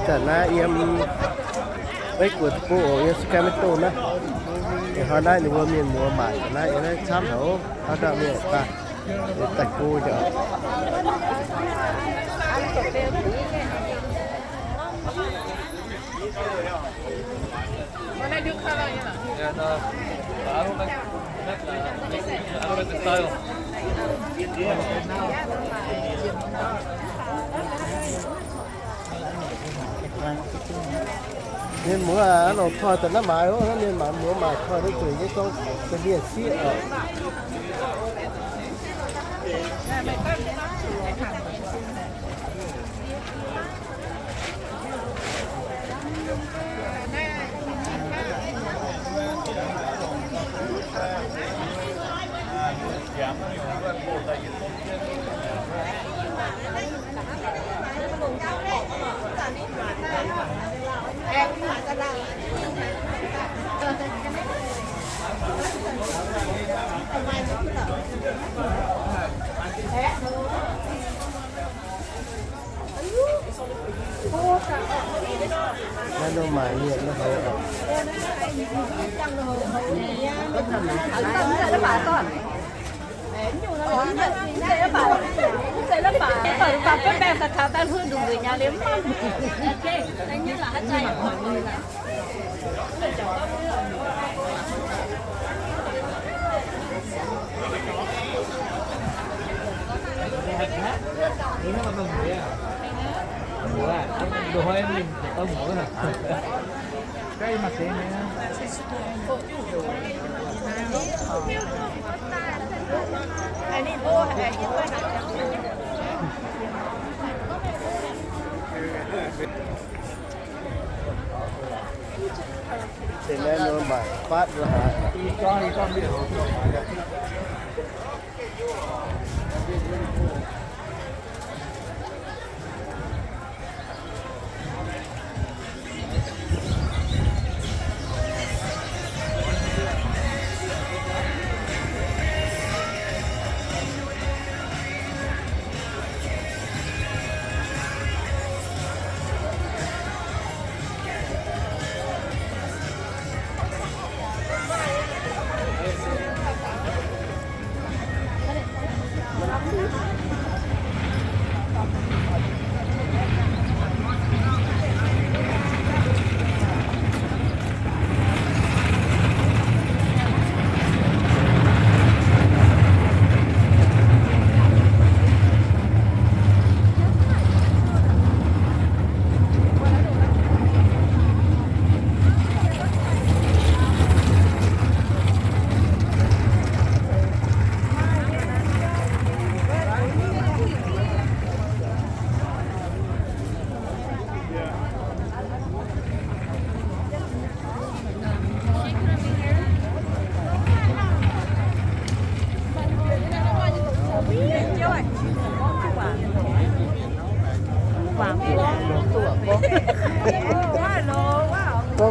Naaiv yiem Meiv Guoqv deic-bung oc, yiem Sacramento naaiv. Hnoi naaiv ninh mbuo mienh muoz maaic naaiv, yiem naaiv camv haic, hnangv dauh mienh daaih, daaih go jiex. Mienh muoz aac, longc toi daaih naaiv maaiz oc. Naaiv mienh maaiz muoz maaic toi duqv zueiz nyei, gorngv da'mienh sieqv oc. Naaiv nor maaic mienh nor houx oc. Deix naaiv nor maaic faatv nor haaix. Gorngv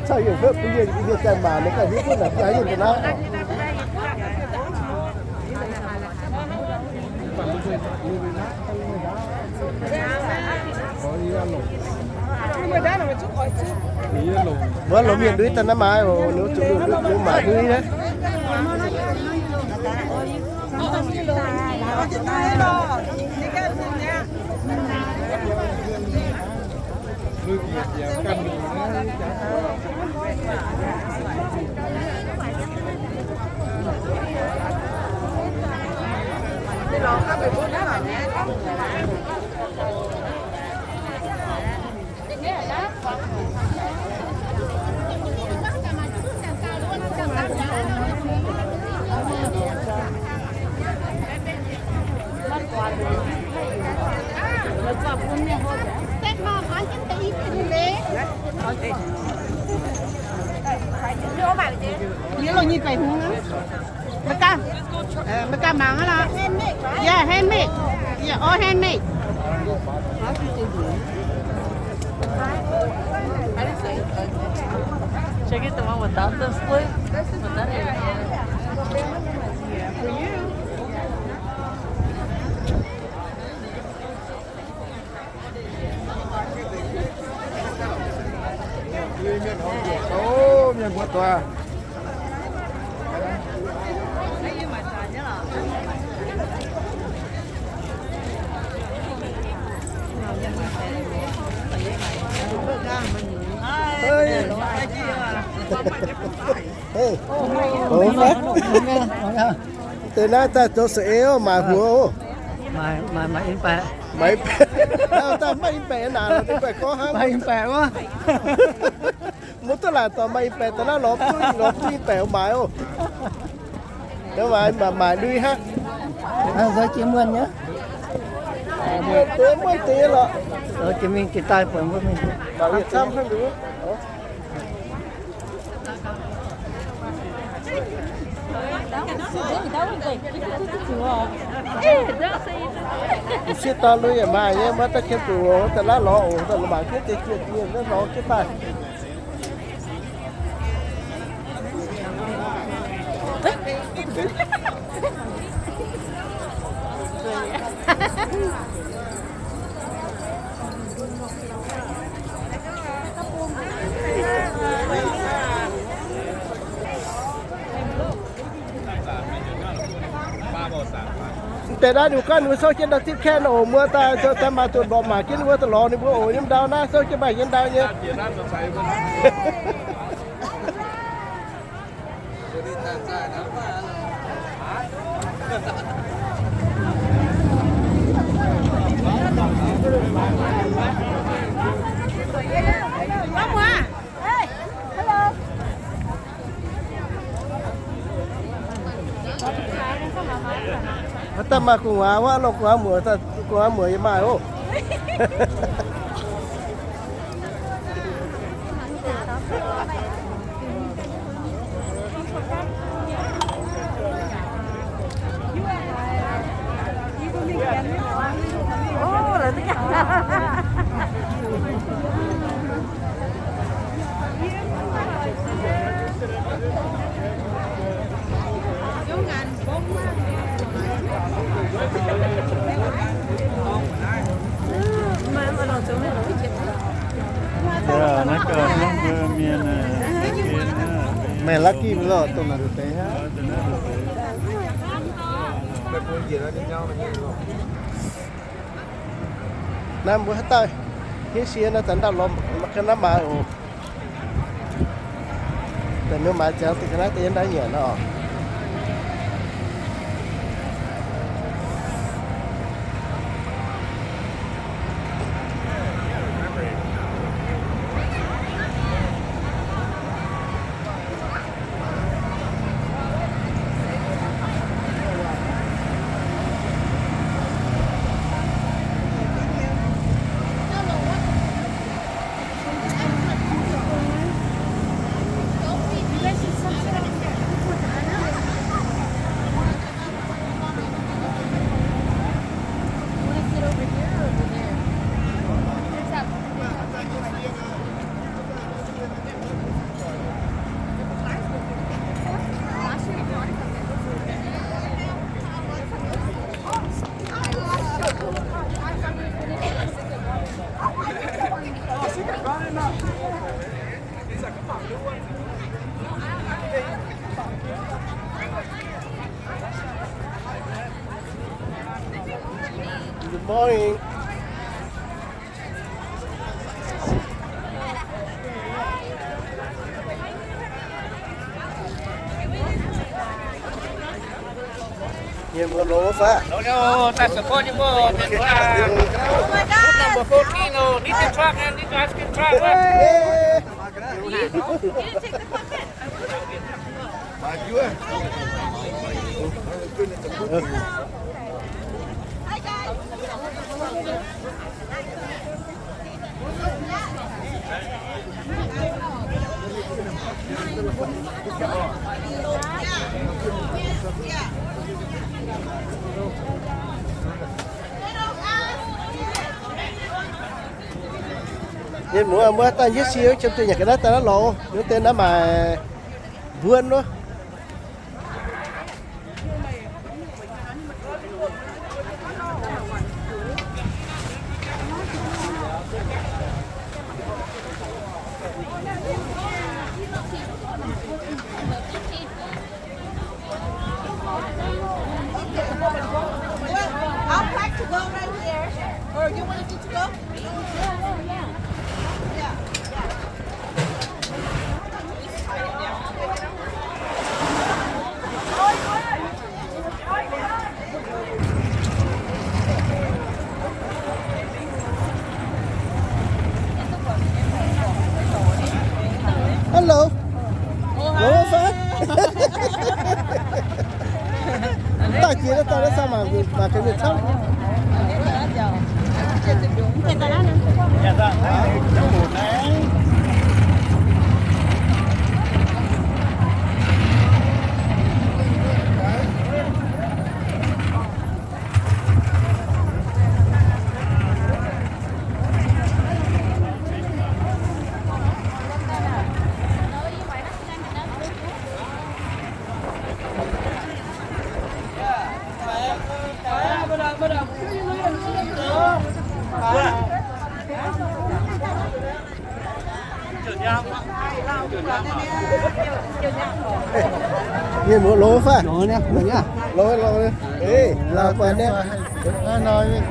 caux yie hopv duqv mienh, mienh daaih maaic, ninh ganh hiuv duqv naaic, yie haaix nyungc ga'naaiv oc. Mbuo longc mienh ndui daaih naaiv maaiz oc, ninh zuqc ninh maaic ndui naaiv. Mbuo ganh mangc aqv lorqc. Yeah, handmade. Yeah, all handmade. Check it, the one without the split. Mbuo doic. Hei, hei. Deix naaiv daaih zoux saeng-eix oc, maaic huox oc. Maaic, maaic, maaic in baeqc. Maaic in baeqc. Naaiv daaih maaih in baeqc naaic, ninh guaih gorngv hnangv. Maaih in baeqc wuov. Mbuo duqv laaic dorh maaih in baeqc daaih naaiv lorz duqv, lorz duqv in baeqc maaiz oc. Maaiz, maaiz lui hnangv. Zoux jiex muonh nyei. Deix muonh deix lorqc. Zoux jiex mingh jiex daaih buatc mbuo mingh. Maaih camv hnangv nduov. M'sieqv dorn lui yaac maaih nyei, maiv daaih qiemx zuqc daaih naaiv lorz oc, daaih lorz mangc jienv deix jiex jiex naaiv lorz jienv daaih. Deix naaiv ninh mbuo gorngv ninh mbuo souv jienv ndau zipv kaeqv nor oc, muoz daaih, daaih maaih zuqc lorz mangc jienv ninh mbuo daaih lorz ninh mbuo oc, yiem ndau naaiv souv jienv maaih yiem ndau nyei. Daaih maaih gu'nguaaz wuov, longc gu'nguaaz muoc, gu'nguaaz muoc yaac maaih oc. Maaih la'gimh lorqc, dongh naaic nduqc deix hnangv. Naaiv mbuo haaix dauh hiuv sie naaiv zanc ndau lorz ga'naaiv maaiz oc. Daaih mienh maaiz ziangx deix ga'naaiv daaih yiem naaiv nyanc nor. Good morning. Nyiemc mbuo longx wuov fai? Longx nyei oc, daaih support nyei mbuo mienh muoz. Number fourteen oc, need the truck and need the ice cream truck. Mienh muoz, muoz daaih njiec sie qiemx deix nyanc ga'naaiv daaih naaiv lorz, yiem deix naaiv maaih mbuonv wuov. Mienh muoz longx fai? Longx, longx. Ê, lauh buatc niaa. Yie daaih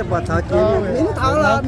buatc caux jiex mingh taux lorqc.